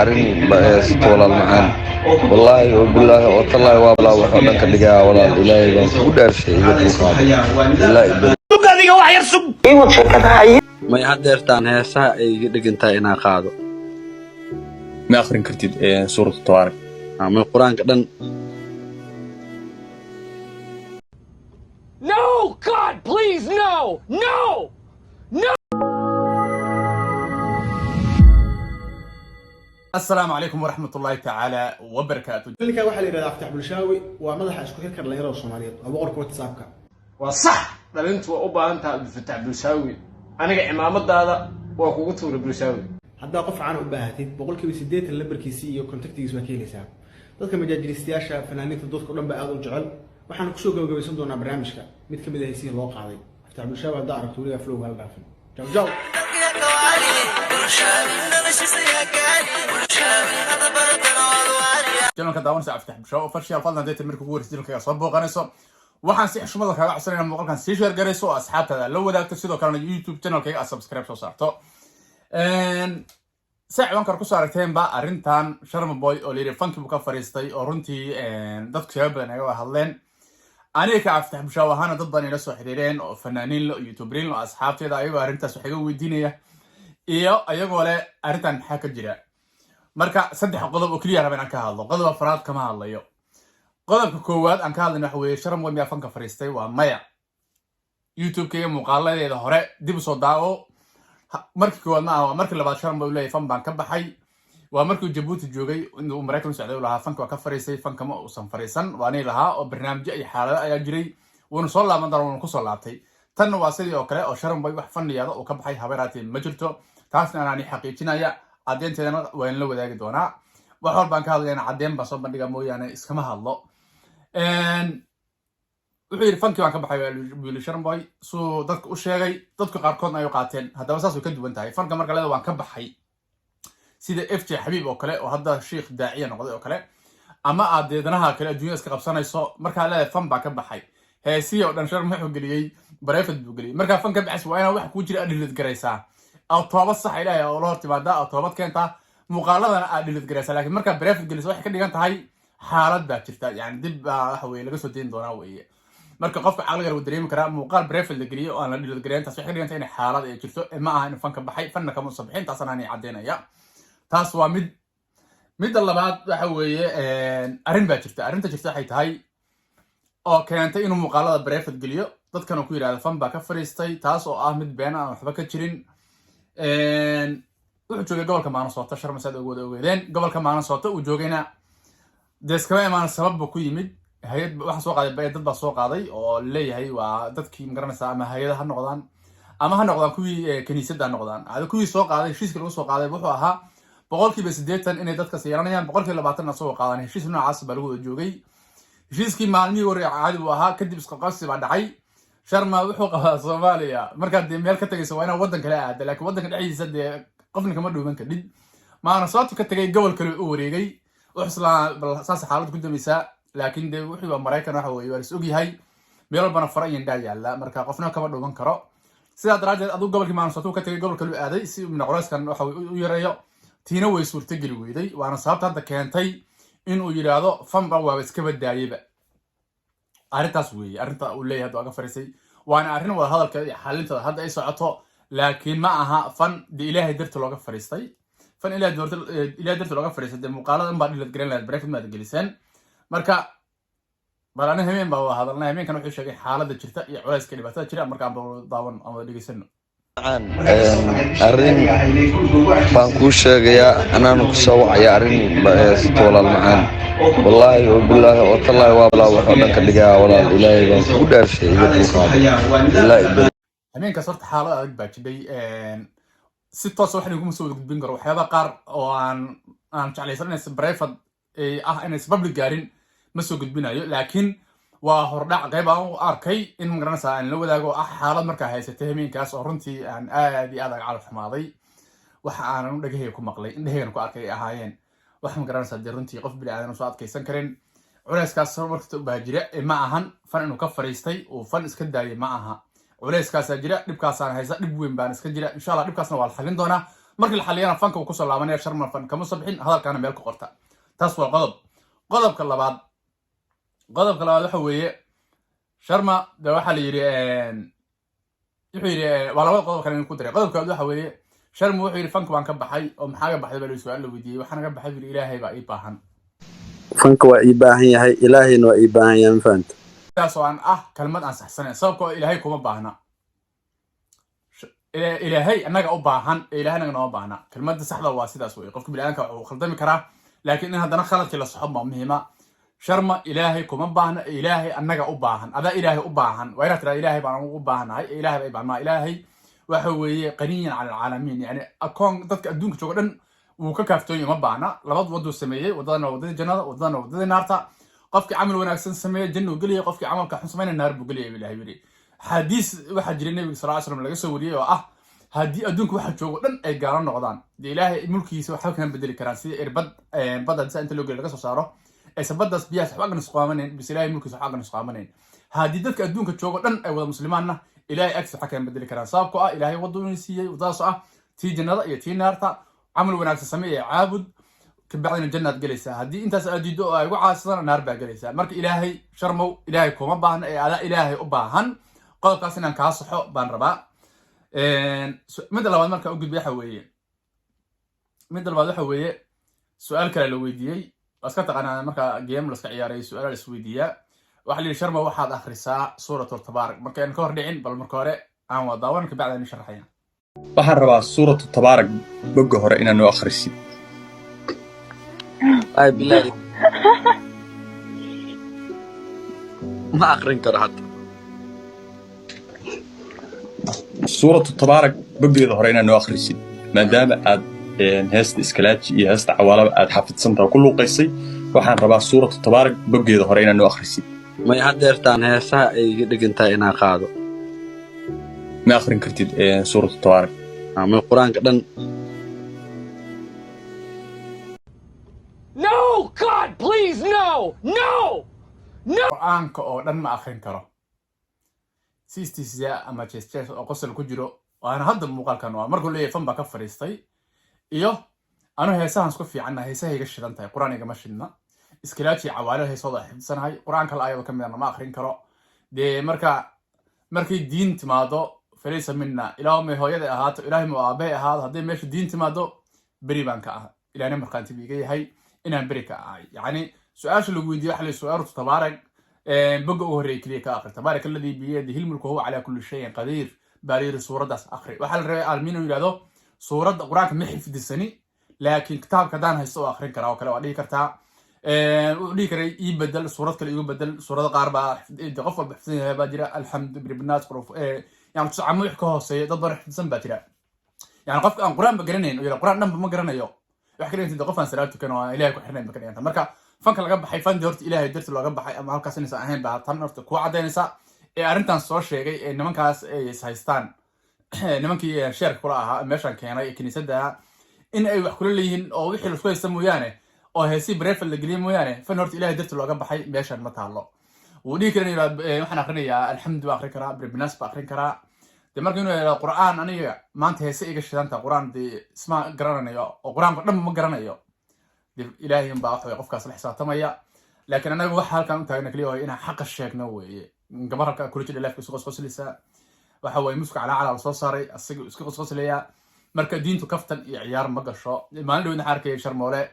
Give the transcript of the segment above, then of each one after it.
Arrin ba heesato, walaal macaan. Wallaahi oo bilaahi oo tallaahi, waa balaa waxoo dhan ka dhigaa. Walaal, Ilaahay baan kugu dhaarshay, iga dulqaado ilaa May, haddeertaan heesaha ay iga dhegan tahay inaan qaado. Ma akhrin kartid Suuratu Tabaarak? Ama Qur-aanka dhan. No! God, please, no! No! No! Asalaamu calaykum waraxmat ullaahi tacaala wabarakaatu. Ninkan waxaa la yidhahdaa Aftax Bulshaawi, waa madaxa isku xirka dhalinyarada Soomaaliyeed, waa boqorka WhatsAppka. Waa sax, dhalintu waa u baahan tahay Cabdifatax Bulshaawi. Aniga cimaamadaada waa kugu tuura, Bulshaawi. Haddaa qof caan u baahatid, 80% lambarkiisi iyo contactigiisa waa ka helaysaa. Dadka majaajilistayaasha, fanaaniinta, dadka o dhan baa aad u jecel. Waxaan kusoo gabagabaysan doonaa barnaamijka mid ka mid ah heesihii loo qaaday Aftax Bulshaawi. Haddaa aragto, weligaa flowga hala dhaafin. Jaw jaw. Channelka daawanaysa Aftax Bulshaawi Official. Fadlan hadday tahay markii ugu horreysay channelkaga soo booqanayso, waxaan si xushmada kaaga codsanayna muuqaalkan sii share garayso oo asxaabtaada la wadaagto, sidoo kalena YouTube channelkayga aad subscribe soo saarto. Sa ciwaanka kusoo aragteenba, arrintan Sharma Boy oo layidhi fanki buu ka fariistay, oo runtii dadku siyaabo badan ay uga hadleen, aniga ka Aftax Bulshaawi ahaana dad badan ila soo xiriireen oo fanaaniin lo, youtuberiin lo, asxaabteeda, ayagoo arrintaas wax iga weydiinaya iyo ayagoo leh arrintan maxaa ka jira. Marka saddex qodob oo keliya raba inaan ka hadlo, qodob afraad kama hadlayo. Qodobka koowaad aan ka hadlayno waxa weeye: Sharma Boy miyaa fanka fariistay? Waa maya. YouTube-kayga muuqaaladeeda hore dib usoo daawo. Markii koowaad ma aha, waa markii labaad Sharma Boy leeyahay fan baan ka baxay. Waa markii Jabuuti joogay inuu Maraykan u socday uu lahaa fanka waa ka fariistay. Fanka ma uusan fariisan, waa lahaa oo barnaamijyo iyo xaalado ayaa jiray, wuuna soo laaban doona, wuuna kusoo laabtay. Tanna waa sidii oo kale oo Sharma Boy wax fanniyaada uu ka baxay habeeraatee ma jirto. Taasna anaani xaqiijinaya, caddeynteedana waan la wadaagi doonaa. Wax walbaan ka hadlayana caddeyn baan soo bandhiga mooyaane, iskama hadlo. Wuxuu yidhi fankii baan ka baxay buu yidhi Sharma Boy, suu dadka u sheegay, dadku qaarkoodna ay u qaateen. Haddaba saas way ka duwan tahay. Fanka marka leeda waan ka baxay, sida FJ Xabiib oo kale oo hadda shiikh daaciya noqday oo kale, ama aad deedanaha kale adduunyada iska qabsanayso, markaa leedahay fan baa ka baxay, heesihii oo dhan Sharma wuxuu geliyey private buu geliyey. Markaa fan ka baxaysa, waa inaa wax kuu jira aad delete garaysaa oo toobad sax Ilaahay oo la hor timaadaa oo toobad keentaa, muuqaaladana aad delete garaysaa. Laakiin markaa private gelisa, waxay ka dhigan tahay xaalad baa jirta, yani dib baa waxa weye laga soo dayn doonaa weeye. Marka qofka caqliga wuu dareemi karaa, muuqaal private la geliyey oo aan la delete garayn, taas waxay ka dhigan tahay inay xaalad ay jirto. Ma aha inuu fan ka baxay, fanna kama uusan bixin. Taasna aanay caddeynaya. Taas waa mid. Midda labaad waxa weeye, arrin baa jirta. Arrinta jirta waxay tahay oo keentay inuu muuqaalada private geliyo, dadkan uu ku yidhahdo fan baa ka fariistay, taas oo ah mid been aan waxba ka jirin. Wuxuu joogay gobolka Maanasoota Sharma, saad ugu wada ogeedeen. Gobolka Maanasoota uu joogayna dee iskama imaan, sabab buu ku yimid. Hay-ad waxaa soo qaaday, dad baa soo qaaday oo leeyahay waa dadkii, magaranaysaa, ama hay-ada ha noqdaan ama ha noqdaan kuwii kiniisadda ha noqdaan. Ada kuwii soo qaaday, heshiiska lagu soo qaaday wuxuu ahaa 80% inay dadkas yeelanayaan, 20% soo qaadan. Heshiis noocaas baa lagu wada joogay. Heshiiskii maalmihii hore caadi buu ahaa, kadib isqabqabsi baa dhacay. Sharma wuxuu qabaa Soomaaliya markaad dee meel ka tagayso waa inaad waddan kale aada, laakiin waddanka dhexdiisa dee qofna kama dhuuman kadhid. Maanasoota ka tegay, gobol kale u wareegay, wuxuu islaa bal saas xaalad ku dambaysaa. Laakiin dee wuxuu waa Maraykan, waxa weeye waa is ogyahay, meel walbana fara iyo indhaa yaalla, marka qofna kama dhuuman karo. Sidaa daraaddeed aduu gobolkii Maanasoota ka tegay, gobol kale u aaday si uu culeyskan waxa u yareeyo. Tiina way suurtageli weyday, waana sababta hadda keentay inuu yidhaahdo fanba waaba iska badaayeyba. Arrintaas weeye arrinta uu leeyahay hadda waa ka fariisay, waana arrin wada hadalkeeda iyo xalintada hadda ay socoto. Laakiin ma aha fan dee Ilaahay darti looga fariistay. Fan Ilahay darti looga fariistay, dee muuqaalada in baa delete garan lahayd, private maad geliseen. Marka bal ani hameen baa wada hadalnay. Hameenkan wuxuu sheegay xaaladda jirta iyo culayska dhibaatada jira. Markaan ba daawan ama wada dhegeysano. Arrin baan kuu sheegayaa, anaana ku soo wacaya. Arrin ba heesato, walaal macaan. Wallaahi oo bilaahi oo tallaahi, waa balaa waxoo dhan ka dhigaa. Walaal, Ilaahay baan kugu dhaarshay, iga dulqaado ilaa. Hameenkaas horta xaalad adag baa jidhay. Si toosa wax iguma soo wada gudbin karo, waxyaabaha qaar oo aan jeclaysan inaysan private ah, inaysan public gaarin, ma soo gudbinayo. Laakiin waa hordhac qayb aan u arkay in, magaranaysaa, aan la wadaago, ah xaalad markaa haysatay hameenkaas oo runtii aan aad iyo aad aga calaf xumaaday. Waxa aanan dhegahayga ku maqlay, indhahaygan ku arkay ay ahaayeen wax, magaranaysaa, dee runtii qof bini aadan soo adkaysan karin. Culeyskaas markasta baa jira. Ma ahan fan inuu ka fariistay uu fan iska daayay, ma aha. Culeyskaasaa jira, dhibkaasaan haysa, dhib weyn baan iska jira. Insha Allah dhibkaasna waa la xalin doonaa. Markii la xaliyana fanka uu kusoo laabanaya. Sharma fan kama soo bixin, hadalkaana meel ku qorta. Taas waa qodob. Qodobka labaad waxa weeye, Sharma de waxaa la yidhi, wuxuu yidhi, waa labada qodob kale in ku daray. Qodobka labaad waxa weeye, Sharma wuxuu yidhi fanka waan ka baxay. Oo maxaa ka baxday baa la su-aal la weydiiyey. Waxaana ka baxay, yidhi, Ilaahay baa ii baahan. Fanka waa ii baahan yahay, Ilaahayna waa ii baahan yahay, ma fahanta? Sidaas oo aan ah kalmad aan saxsanayn, sababkoo Ilaahay kuma baahna. Ilaahay annaga u baahan ee Ilaahay annaga nooma baahna. Kelmadda saxda waa sidaas wey. Qofka biniaadamka wuxuu khaldami karaa, laakiin in haddana khaladkii la saxo ma muhiima. Sharma Ilaahay kuma baahna ee Ilaahay annaga u baahan. Adaa Ilaahay u baahan, waa inaad tiraa Ilaahay baan ugu baahanahay ee Ilaahay baa i baahan. Ilaahay waxa weeye qaniyan cala alcaalamiin, yani akoon dadka adduunka jooga dhan wuu ka kaaftoonya, ma baahna. Labad waduu sameeyey: wadadana waa wadadii jannada, wadadana waa wadadii naarta. Qofkii camal wanaagsan sameeya janna uu gelaya, qofkii camalka xun sameynaya naar buu gelaya. Ilahay yidhi, xadiis waxaa jiray Nebiga sal ly slam laga soo wariyey oo ah haddii adduunka waxa joogo dhan ay gaalo noqdaan, dee Ilaahay mulkigiisa waxba kama bedeli karaan. Sida irbad badda hadii saa inta loo geliyo laga soo saaro, aysan baddaas biyahaas waxba ka nusqaamanayn, bis Ilaahay mulkiisa waxba ka nusqaamanayn. Haddii dadka adduunka joogo dhan ay wada muslimaanna, Ilaahay agtiisa waxba kama bedeli karaan, sababkoo ah Ilaahay waduu siiyey, waddadaas oo ah tii jannada iyo tii naarta. Camal wanaagsan samee ee caabud, kabacdina jannaad gelaysaa. Haddii intaas aad diiddo oo ay ugu caasidana, naar baa gelaysaa. Marka Ilaahay, Sharmow, Ilaahay kuma baahna ee adaa Ilaahay u baahan. Qodobkaas inaan kaa saxo baan rabaa. Midda labaad waxa weeye, su-aal kale la weydiiyey. Waa iska taqaanaa, marka game laska ciyaaray su-aala la isweydiiyaa. Waxaa la yidhi, Sharma, waxaad akhrisaa Suuratul Tabaarak. Marka aan ka hor dhicin, bal marka hore aan waa daawan, kabacdi aan sharaxaya. Waxaan rabaa Suuratu Tabaarak bogga hore inaad noo akhrisid. Ay bilaahi, ma aqrin karo hadda. Suuratu Tabaarak boggeeda hore inaad noo akhrisid, maadaama aad heesta Iskalaaji iyo heesta Cawaalaba aad xafidsantaha ku luuqaysay. Waxaan rabaa Suuratu Tabaarak boggeeda hore inaad noo akhrisid. May, haddeertaan heesaha ay iga dhegan tahay inaan qaado. Ma akhrin kartid Suuratu Tabaarak? May, Qur-aanka dhan. No! God, please, no! No! Qur-aanka oo dhan ma akrin karo, si istihzaa ama jees-jees oo qosol ku jiro. Waana hadda muuqaalkan waa markuu leeyahay fan baa ka fadhiistay iyo anu heesahan isku fiicanna, heesaha iga shidan tahay, Qur-aan igama shidna. Iskalaaji, Cawaalo heesooda xifdsanahay, Qur-aan kale ayadoo ka mid ana ma akrin karo. Dee marka markay diin timaado, falaysa minna. Ilaahu may hooyaday ahaato, Ilaahay mu aabahay ahaado, hadday meesha diin timaado beri baan ka ah. Ilaahna markhaanti bu iga yahay inaan beri ka ahay. Yacni su-aasha lagu weydiiye waxa la Suuratu Tabaarak bogga ugu horreeya keliya ka akhri. "Tabaarak alladii biyadihi lmulku huwa calaa kulli shayin qadiir" baa la yidhi, suuraddaas akhri. Waxaa la rabay aalmiin inuu yidhahdo suuradda Qur-aanka ma xifdisani, laakiin kitaabka haddaan haysto oo akhrin karaa oo kale waa dhihi kartaa. Wuxuu dhihi karay ii bedel, suurad kale igu bedel. Suurado qaar baa de qof walba xifdsan yahay baa jira, Alxamdu, Biribnaas, yani tuscamo wix ka hooseeya dad badan xifdsan baa jira. Yani qofka aan Qur-aan ba garanayn oo yidha Qur-aan dhanba ma garanayo, wax ka dhiganta qof aan salaad tukan oo aan Ilahay ku xirnayn ba ka dhiganta. Marka fanka laga baxay, fandi horta Ilaahay darti looga baxay ama halkaas inaysan ahayn baa tan horta kuu caddaynaysa. Ee arrintan soo sheegay ee nimankaas ay is haystaan, nimankii sheerka kula ahaa meeshan keenay ee kiniisadda, in ay wax kula leeyihiin oo wixii laisku haysta mooyaane oo heesii private la geliyay mooyaane, fan horta Ilahay darti looga baxay meeshan ma taalo. Wuu dhihi karaa inuu yidhahdo, waxaan akrinayaa Alxamdu baa akrin karaa, Biribinaas baa akrin karaa. De marka inuu yidhahdo Qur-aan aniga maanta heese iga shidanta, Qur-aan dee isma garanayo oo Qur-aanka dhan ma garanayo, de Ilaahay unbaa waxa weye qofkaas la xisaabtamaya. Laakiin anaga waxa halkan u taagna keliya waa inaan xaqa sheegno weeye. Gabar halka kula jira leefka isku qosqoslaysa, waxa weye muska calaacala la soo saaray, asaga isku qosqoslaya. Marka diintu kaftan iyo ciyaar ma gasho. Maalin dhawed waxaan arkayay Sharmoole,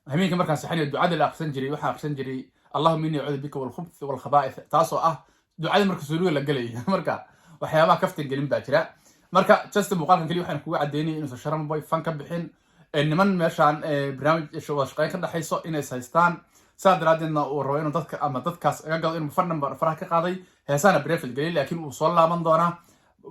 habeenkii markaan seexanayo ducada la akhrisan jiray, waxaan akhrisan jiray "Allahuma inni acuudu bika walkhubth walkhaba'ith", taasoo ah ducada marka suuliga la gelayo. Marka waxyaabaha kaftan gelin baa jira. Marka just muuqaalkan keliya waxaan kugu cadeynaya inuusan Sharmaboy fan ka bixin, niman meeshaan barnaamij wada shaqeyn ka dhexayso inay is haystaan, saa daraadeedna uu rabo inuu dadka ama dadkaas aga gado inuu fan number faraha ka qaaday, heesahana private geliyay, laakiin uu soo laaban doonaa.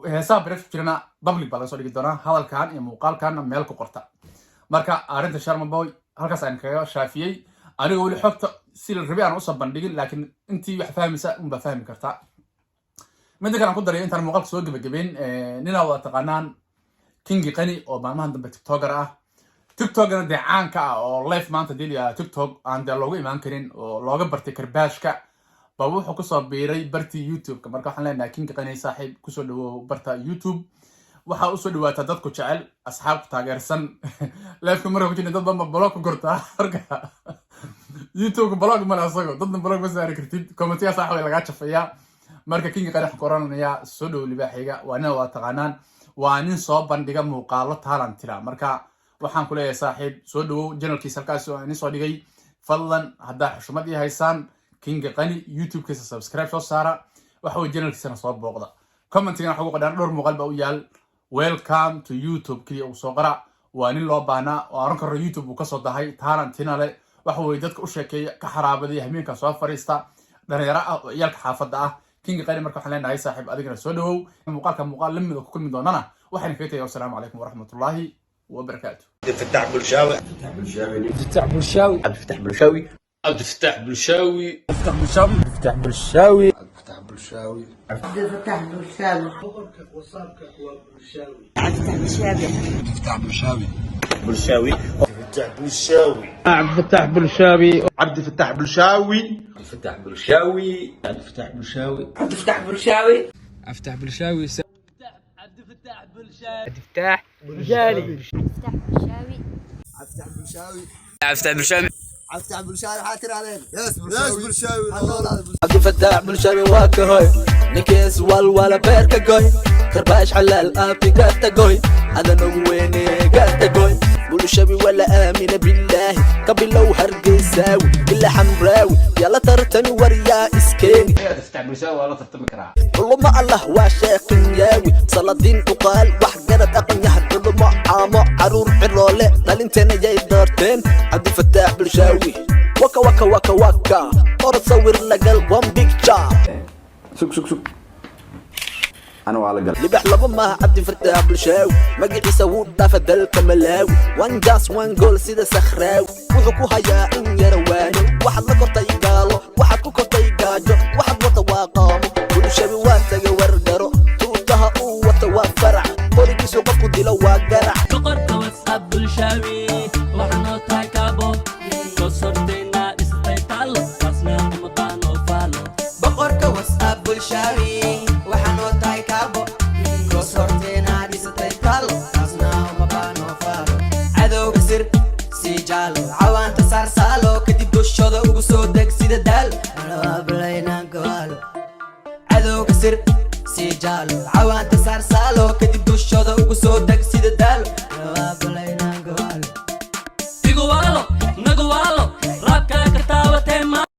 Heesaha private jirana public baa laga soo dhigi doonaa. Hadalkan iyo muuqaalkanna meel ku qorta. Marka arrinta Sharmaboy halkaas aan kaga shaafiyey, anigoo weli xogta si la rabay aan usoo bandhigin, laakiin intii wax fahmaysa unbaa fahmi karta. Midda kale aan ku daray intaan muuqaalka soo gebagabeyn, ninaa wada taqaanaan, Kingi Qani, oo maalmahan dambe TikToker ah, TikTokna dee caanka ah, oo live maanta dii la TikTok aan dee loogu imaan karin oo looga bartay karbaashka, ba wuxuu kusoo biiray bartii YouTube-ka. Marka waxaan leenahay, Kingi Qani saaxiib, kusoo dhawow barta YouTube. Waxaa usoo dhawaataa dadku jecel, asxaabku taageersan. Liveka marka ku jirna dad badan baa block ku kortaa. Marka YouTube block male, asago dadna block ma saari kartid. Commentigaas waxa way lagaa jafayaa. Marka Kinga Qani waxaan ku oranayaa soo dhow, libaaxiga. Waa nin waa taqaanaan, waa nin soo bandhiga muuqaalo talentila. Marka waxaan ku leeyahay, saaxiib, soo dhawow. Channelkiisa halkaas oo idin soo dhigay. Fadlan haddaa xushmad ii haysaan, Kinga Qani YouTube-kiisa subscribe soo saara, waxa weye channelkiisana soo booqda. Commentigana waxa ugu qadhaan dhowr muuqaal baa u yaal. "Welcome to YouTube" keliya uu soo qora. Waa nin loo baahnaa oo aran karo. YouTube uu kasoo dahay, talentina le. Waxa weye dadka u sheekeeya, ka xaraabadaya, hameenka soo fariista, dhalinyaro ah oo ciyaalka xaafadda ah, Kinga Qani. Marka waxaan leenahay, saaxiib, adigana soo dhawow. Muuqaalka muuqaal lamida ku kulmi doonana waxayna kaga tegay wasalaamu calaykum waraxmatullaahi wabarakaatu. فتح بلشاوي. فتح بلشاوي. عبد الفتاح بلشاوي. عبد الفتاح بلشاوي. فتح بلشاوي. فتح بلشاوي. Cabdifataax Bulshaawi. Cabdifataax Bulshaawi. Cabdifataax Bulshaawi. بلشاوي. عبد الفتاح بلشاوي. عبد الفتاح بلشاوي. Cabdifataax Bulshaawi. عبد الفتاح بلشاوي. عبد الفتاح بلشاوي. افتح بلشاوي. عبد الفتاح بلشاوي. عبد الفتاح بلشاوي. Cabdifataax Bulshaawi. Cabdifataax Bulshaawi. Cabdifataax Bulshaawi. Waxaa tirahdeen yes Bulshaawi. Cabdifataax Bulshaawi waa ka hoy ninkiis walwala beerka goy, karbaash xalaal aabi gaarta goy, adanagu weyne gaarta goy. Bulshawi wala aamina billaahi, ka bilow Hargeysaawi ilaa Xamraawi, yala tartami waryaa iskeeni. Cabdi Fataax Bulshaawi waa la tartami karaa. Culumo Allah waa sheeqinyaawi, saladiin, uqaal, wax garad, aqanyahan, culumo, caamo, caruur, ciroole, dhalinteena yay doorteen Cabdifataax Bulshaawi. Waka waka waka waka, orod sawir lagal, one picture. Sug, sug, sug, ana waa la galay. Libax laba maaha Cabdifataax Bulshaawi, magaciisa wuu dhaafa dalka Malaawi. One gas, one goal, sida Sakhraawi wuxuu ku hayaa in yara waano. Waxaad la kortay gaalo, waxaad ku kortay gaajo, waxaad wata waa qaamo. Bulshaawi waa taga wargaro, tuutaha uu wata waa farac, qorigiisu qofku dilo waa garac. Boqorka WhatsApp Bulshaawi, waxaa noo tahay kaabo kosortayna dhisatay taalo, taasna umadaanoo faalo. Boqorka WhatsApp Bulshaawi, waxaa noo tahay kaabo kosorteena dhisatay taalo, taasna uma baano faalo. Cadowga sir sii jaalo, cawaanta saarsaalo, kadib dushooda ugu soo deg sida daal alabalaynaan gawaalo. Cadowga sir sii jaalo, cawaanta saarsaalo, kadib dushooda ugu soo deg sida daal.